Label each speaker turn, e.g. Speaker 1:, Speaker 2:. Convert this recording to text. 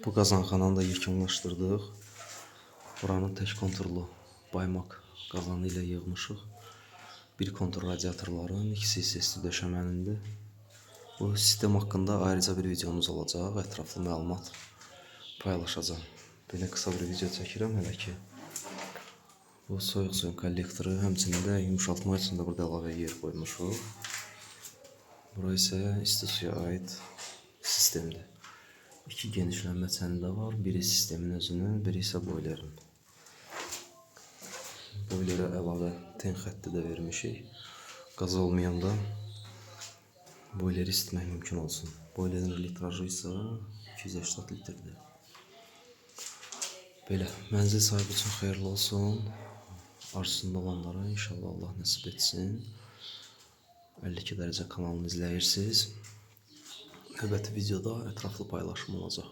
Speaker 1: Bu qazanxananı da yekunlaşdırdıq. Buranın tək konturlu baymaq qazanı ilə yığmışıq. Bir kontur radiatorların, ikisi isə isti döşəmənindir. Bu sistem haqqında ayrıca bir videomuz olacaq. Ətraflı məlumat paylaşacağam. Belə qısa bir video çəkirəm hələ ki. Bu soyuq suyun kollektoru, həmçinin də yumşaltma üçün də burada əlavə yer qoymuşuq. Bura isə isti suya aid sistemdir. İki genişlənmə çəni də var. Biri sistemin özünün, biri isə boilerin. Boilerə əlavə ten xətti də vermişik. Qaz olmayanda boileri isitmək mümkün olsun. Boilerin litrajı isə 280 litrdir. Belə, mənzil sahibi üçün xeyirli olsun. Arzusunda olanlara inşallah Allah nəsib etsin. 52 dərəcə kanalını izləyirsiniz. Növbəti videoda ətraflı paylaşım olacaq.